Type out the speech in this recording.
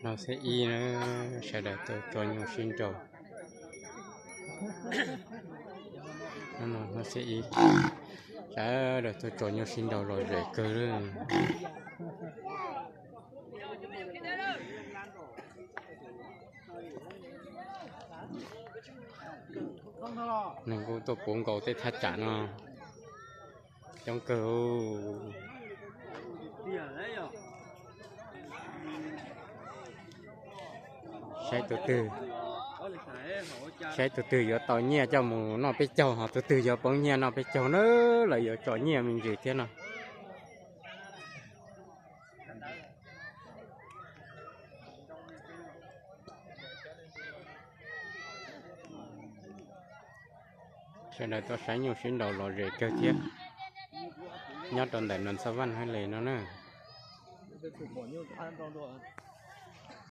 Hnub thib ib na, sawv daws tuaj tso nyuj sib nraus. Hnub thib ib, sawv daws tuaj tso nyuj sib nraus lom zem kawg li. Neeg kuj tuaj puv nkaus tej thaj tsam no coob kawg. Saib tus twg, saib tus twg yuav tau nyiaj coj mus noj peb caug, ho tus twg yuav poob nyiaj noj peb caug na, lawv yuav tso nyiaj me ntsis thiab no. Sawv daws tuaj saib nyuj sib nraus lom zem kawg thiab, nyob rau ntawm Noo Xab Vaj Haj Les no na.